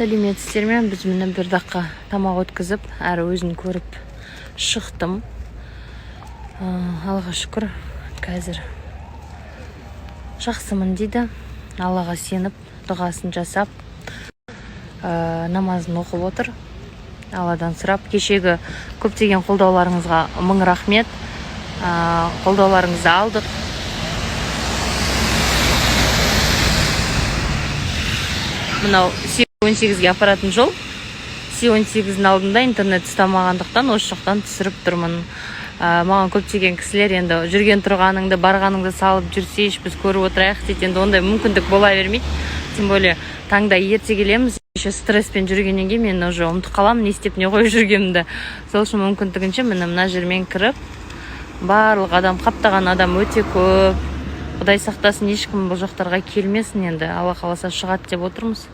Сәлеметсіздер ме? Біз, міне, Бердаққа тамақ өткізіп, әрі өзін көріп шықтым. Аллаға шүкір, қазір жақсымын дейді. Аллаға сеніп, дұғасын жасап, намазын оқып отыр, Алладан сұрап. Кешегі көптеген қолдауларыңызға мың рахмет. Қолдауларыңызды алдық. Мынау С 18-ге апаратын жол. С 18-дің алдында интернет ұстамағандықтан, осы жақтан түсіріп тұрмын. Маған көптеген кісілер: «Енді жүрген тұрғаныңды, барғаныңды салып жүрсейші, біз көріп отырайық», – дейді. Енді ондай мүмкіндік бола бермейді, тем более таңда ерте келеміз, еще стресспен жүргеннен кейін мен уже ұмытып қаламын не істеп, не қойып жүргенімді. Сол үшін мүмкіндігінше, міне, мына жермен кіріп, барлық адам, қаптаған адам өте көп. Құдай сақтасын, ешкім бұл жақтарға келмесін. Енді Алла қаласа, шығады деп отырмыз.